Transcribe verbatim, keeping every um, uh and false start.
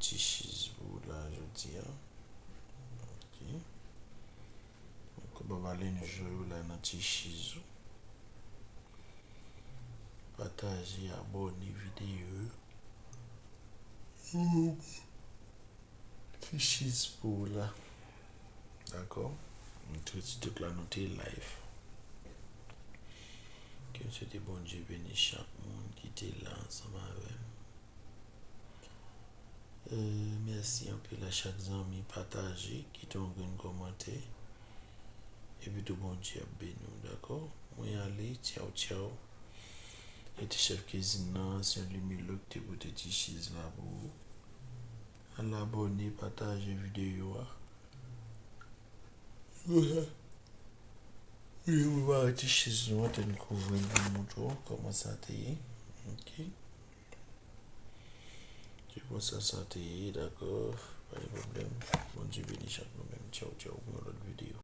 Ti chiz pou la jodi a. Ok. Donk, w ap ale nan jwe w la nan ti chiz ou. Pataje, abòne videyo yo. Ti chiz pou w la. Dakò? M swete tout la nou te live. Ke m swete Bondye beni chak moun ki te la ansanm avè m. Euh, mèsi anpil a chak zanmi, pataje, kite yon grenn kòmantè. Epi tou Bondye ap beni w, dakò? Mwen ale, tchaw, tchaw. E ti chèf kizin nan, se yon limilou ki te pote ti chiz la pou ou. Al abòne, pataje videyo a. Wi, wi, wi, ti chiz nou an, te n kouvri l pou n montre w kòman sa te ye. Ok. Se konsa sa te ye, dakò? Pa gen pwoblèm. Bondye beni chak nou menm. Tchaw, tchaw, pou yon lòt videyo.